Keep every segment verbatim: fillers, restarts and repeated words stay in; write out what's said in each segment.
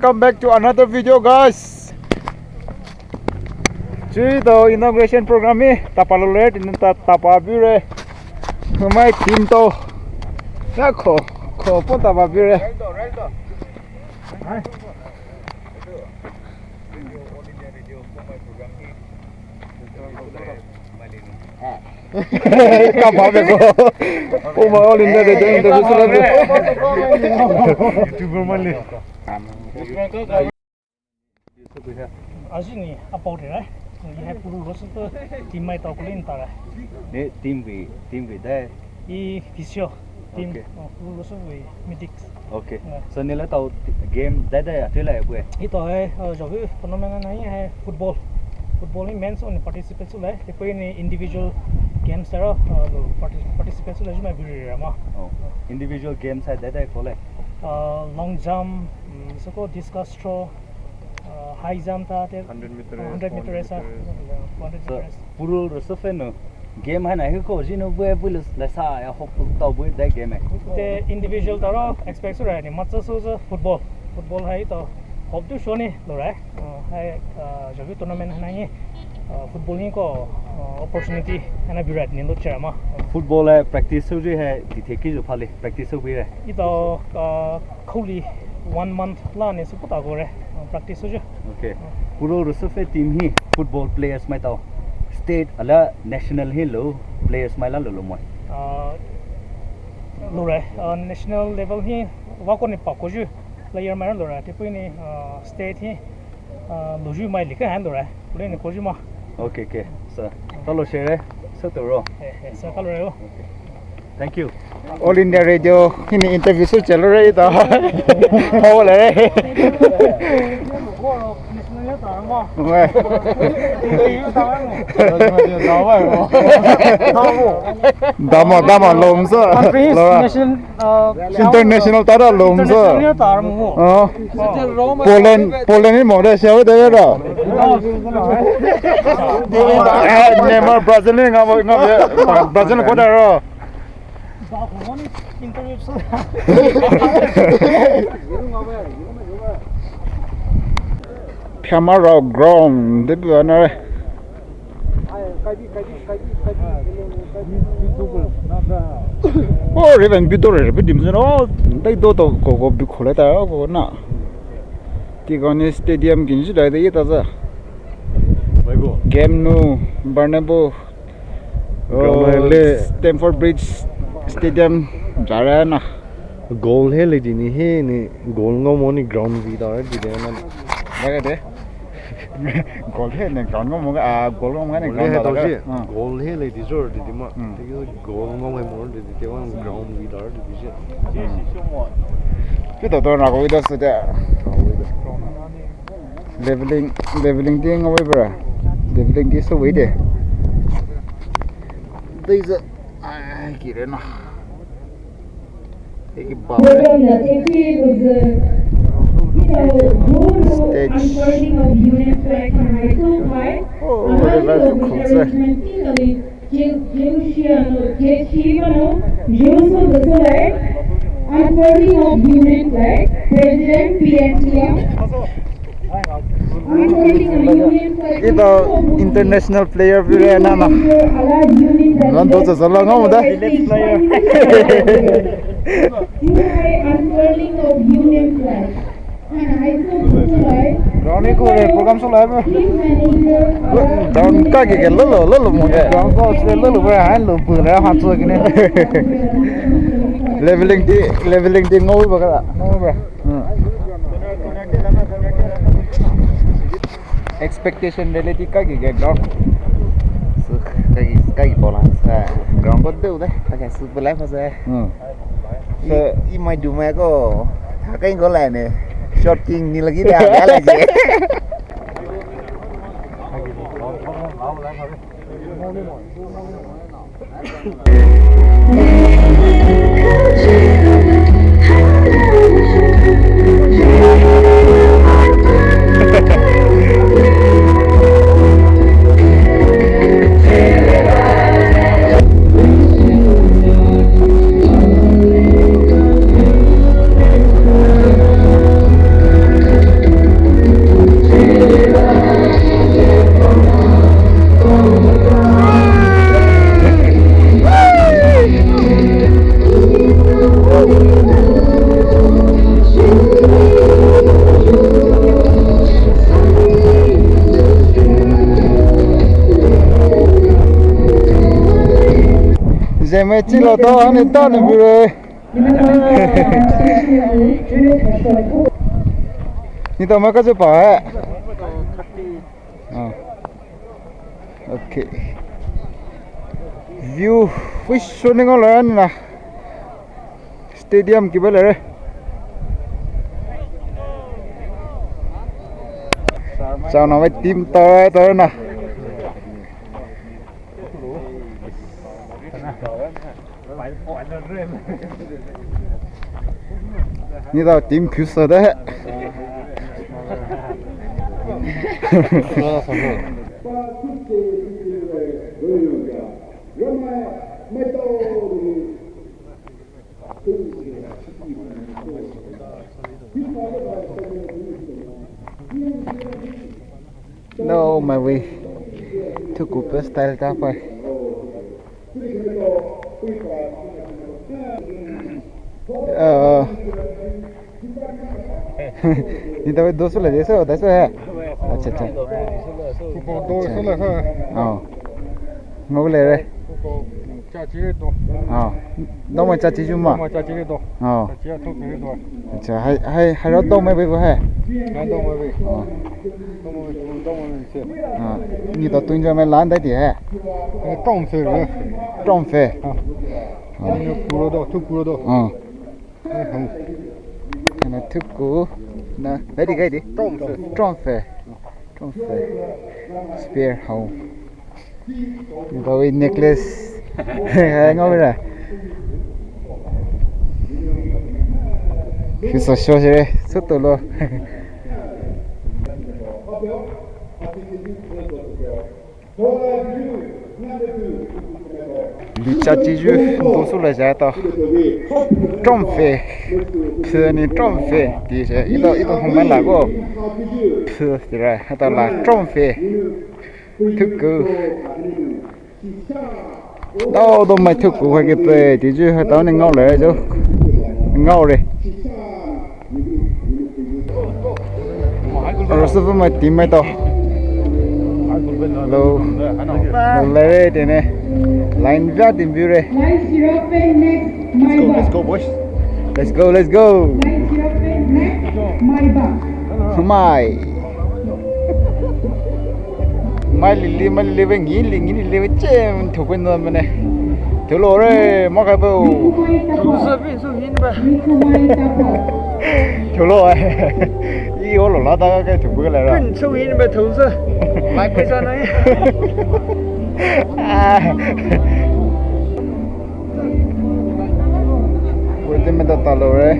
Come back to another video, guys. Chuto inauguration program hi tapa lule, tini ta tapa bure. Mai team to. Na kho, kho pon tapa bure. Ka ba be ko. O ma All India Radio interview sula be. YouTuber male. Aji ni apao de rai. Ni hai puru rosu to team mai tao kulin ta rai. Ne team vei, team vei dai. I physio team. Okay. Oh, puru rosu vei medics. Okay. Yeah. So nila tao game dai dai ya tila ya bue. Ito hai, uh, javi tournament na hai football. Football ni men's only participate sula. Te pui ni individual games tara, uh, lo parti-, participate sula juma biri rama. Oh. Individual games hai dai dai kole. Uh, long jump, mm, soko discus throw, uh, high jump ta te, hundred meter uh, race, hundred meter four hundred race, ah, meter race. Yeah, four hundred meter race. So, puru rosu fe no game hai na hi ko jinu bue bui le sa ya hop tao bue dai game hai. Te individual taro expect sura ni match su football. Football hai to hop tu shoni lo rai. Uh, hai, uh, javi tournament hai na ni, uh, football ni ko, uh, opportunity hai na bira ni lo chara ma. Football hai practice su ji hai ti the ki ju phale practice su bire. Ito, uh, Khuli one month la ni su puta gore, uh, practice su ju. Okay. Uh. Puru rosu fe team hi football players mai tao state ala national hi lo players mai la lo lo moi. Uh, lo re, uh, national level hi wa ko ni pa ko ju player mai lo re. Te pui ni, uh, state hi, uh, lo ju mai li ka han lo re. Lo ni ko ju ma. Okay, okay. So, ka lo share. So to ro. Eh, eh, so ka lo re lo. Okay. Thank you. All India Radio, hini interview su chalo re ita. Hao le. Damo, damo, lom sa. Countries, nation, uh, international tara lom sa. International tara mo. Oh. Poland, Poland ni mo de, siya de da. Eh, Neymar Brazil ni ngamo, ngamo, Brazil ko da ro. Phyamara ground de bana. Oh, reven bido re, bidim zeno. Dai do to ko ko bi khole ta ko na. Tigoni stadium kin ji dai de ta za. Camp Nou, Bernabeu. Ground hai le. Stamford Bridge Stadium jare na. Goal hai le dini hai ni goal ngao mo ni ground vei da re dide na. Lage de. Goal hai ni ground ngao mo ga, ah, goal ngao mo ga ni ground hai da to re. Goal hai le di jor didi ma. Hmm. Te goal ngao mo mo didi te wan ground vei da re didi je. Hmm. Kita to na ko ida se de. Leveling, leveling di ngawai bra. Leveling di sawai de. Dai za, ai, kire na. Eki ba. Stage. Oh, the lights are cool, sir. Unfurling of union flag, President P N T M. Unfurling of union flag. Ito international player bire na na. Nan to sa sala ngam da. Unfurling of union flag. Ground ko program so live. Ground ka ke ke lo lo lo lo mo ke. Ground ko se lo lo bra han lo bu la ha so ke ne. Leveling di, leveling di ngau ba ka. Ngau ba. Hmm. Expectation reality ka ke ke ground. So ka ke ka ke bola sa ground ko de de ka ke su bu la ha sa. Hmm. I, i mai du mai ko. Thakai ko lai ne. Short king ni lagi dah, ya lagi. Zeme chilo to ani to ni bure. Ni to ma ka je pa hai. Oh. Okay. View fish swimming all around na. Stadium ki bale re. Chao na wai team to to na. Ni da team khusa da. No, mai wei. Thuku pe style ta pai. Uh, ni ta wei dosu la jesu, dosu hai. Acha, acha. Thuku dosu la ha. Oh. Ngo le re. Thuku chachi to. Oh. Dong mai chachi ju ma. Dong mai chachi to. Oh. Chachi to ke to. Acha, hai, hai, hai ro dong mai wei wei hai. Hai dong mai wei. Oh. Dong mai wei, dong mai wei se. Ah, ni to tuin jo mai lan dai ti hai. Eh, tong fe re. Tong fe. Ah. Ni puro do, thuku ro do. Ah. Eh, hong. Ana thuku. Na, dai ti kai ti. Tong fe. Tong fe. Tong fe. Spear hong. Bawi necklace. Hai ngau mira. Kisa sho sire, suto lo. Licha chiju, dosu la ja to. Tong fe. Phe ni tong fe. Ti se, ito, ito hong ma la go. Phe, tira, hata la tong fe. Thuku. Tao do mai thuku ha ke pe ti ju ha tao ni ngau le jo. Ngau re. Ro su fu mai team mai to. Lo. Lo le re te ne. Line via team view re. Line zero pen next. Let's go, let's go, boys. Let's go, let's go. Mai. Mai lili, mai lili, ve ngi li, ngi li, ve chem, thu kwen na mene. Thu lo re, ma kai bo. Thu lo ai. I o lo la ta ka thu bu la ra. Kwen chu yin be thu se. Mai pe sa na. Ah. Kwai te me ta ta lo re.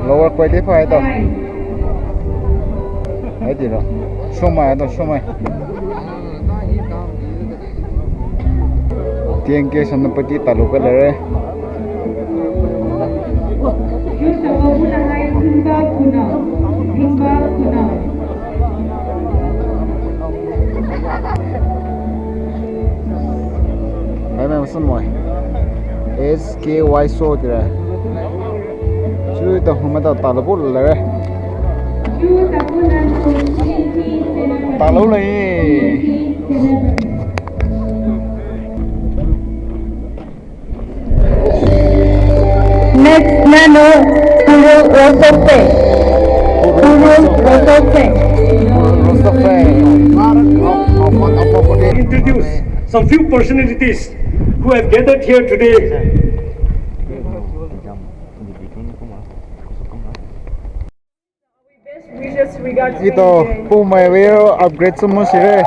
Lower kwai te phai to. Ai ti lo. Shomai to, shomai. T N K Senapati ta lo ka le re. Hai, ma'am, some more. S K Y so tira. Chu ta huma ta ta lo bol la re. Ta lo le. Next, Nano Kuru Rosofe. Kuru Rosofe. Introduce some few personalities who have gathered here today. Ito, pumai weo upgrade sumo sire.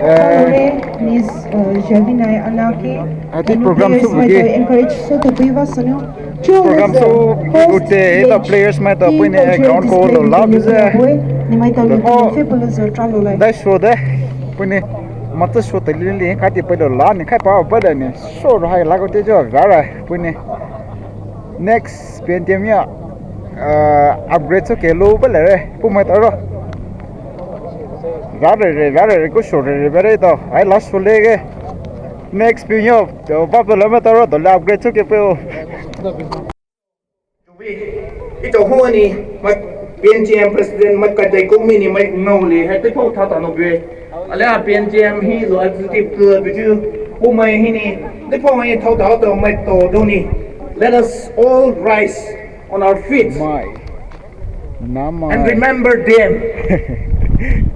Eh, Miss, uh, Javinai Anaki. Ati program su buki. Encourage so to piva sanu. Program su buki ute, ito players mai to puine ground ko lo la bize. Ni mai to lo fe polo zo tra lo lai. Dai so de. Puine mata so te lili kati pe lo la ni kai pa ba da ni. So ro hai la ko te jo vara. Puine. Next, P N T M ya, uh, upgrade so ke lo ba le re, pumai ta ro. Ra re re, ra re re, ko sho re re, ba re to. Ai last so le ke. Next, pi yo, to ba ba la ma ta ro, to la upgrade so ke pe o. Ito ho ni, ma P N G M President mai katai komi ni mai ngaole, hai teipao thata no be. Alia P N G M hi lo executive tu bitu, umai hini, teipao mai thao thao to mai to doni. Let us all rise on our feet. Mai. Namai. And remember them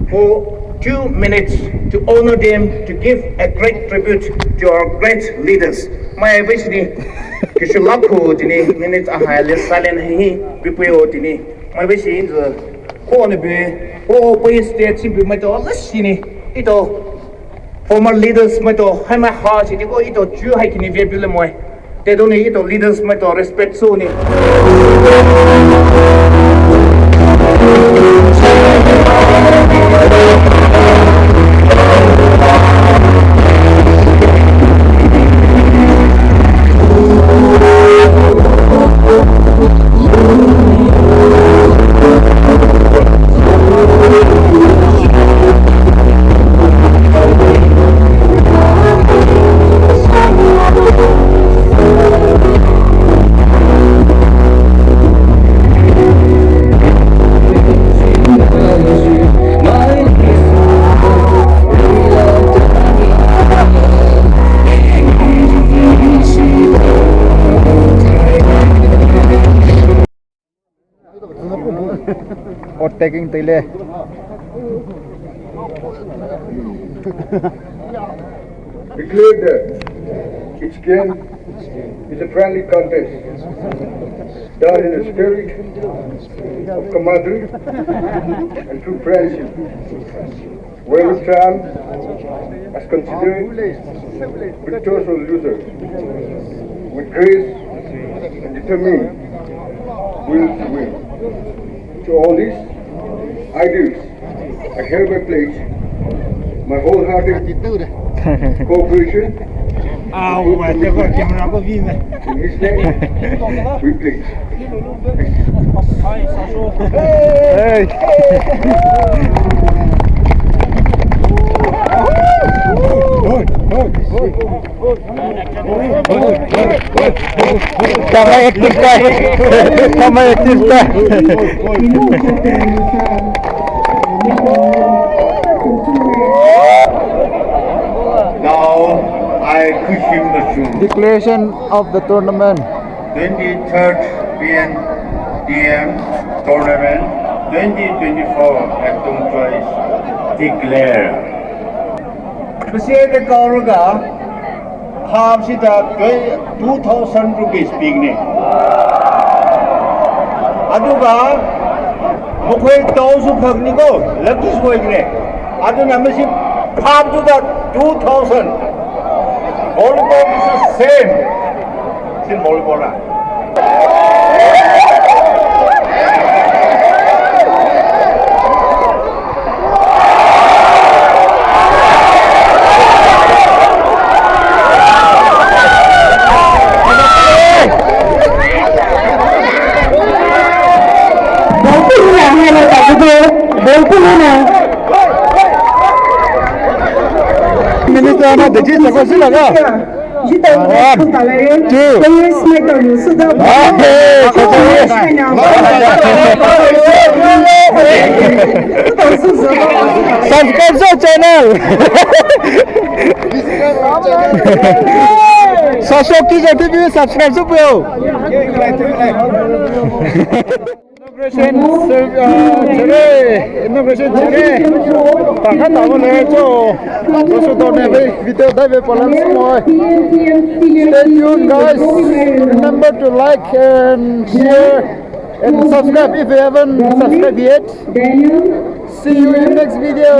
for two minutes to honor them, to give a great tribute to our great leaders. Mai vei sini, kishi lakhu tini minutes ahai le silent hi, pipuyo tini. Mai vei sini, ko ne be, ko pe state simpi mai to, la sini, ito. Former leaders mai to, hai mai ha si di ko ito chu hai kini ve bile moi. Te do ni ito leaders mai to respect su ni. Or taking tile. Declare that each game is a friendly contest done in a spirit of camaraderie and true friendship. Where the champ has considered victors or losers with grace and determined will to win. To all these ideals, I hereby pledge my wholehearted cooperation. In his name, we pledge. Hey. Kamai active tai. Kamai active tai. Now, I Kushim Nashum. Declaration of the tournament. Twenty-third P N T M tournament twenty twenty-four Ekdom Choice declare. Pese de kauraga, phap sita twe-, two thousand rupees pigne. Aduga, mokoi tau su phak ni ko, lucky su koi ne. Aduna masi phap tu da two thousand. Volleyball is the same. Sin volleyball na. Minister na deji sako sila ka. One, two. Subscribe to channel. Sasho ki jati bhi subscribe to peo. Inauguration, uh, chere, inauguration chere. Takha tabo le cho. Those who don't have a video, that will follow us more. Stay tuned, guys. Remember to like and share and subscribe if you haven't subscribed yet. See you in next video.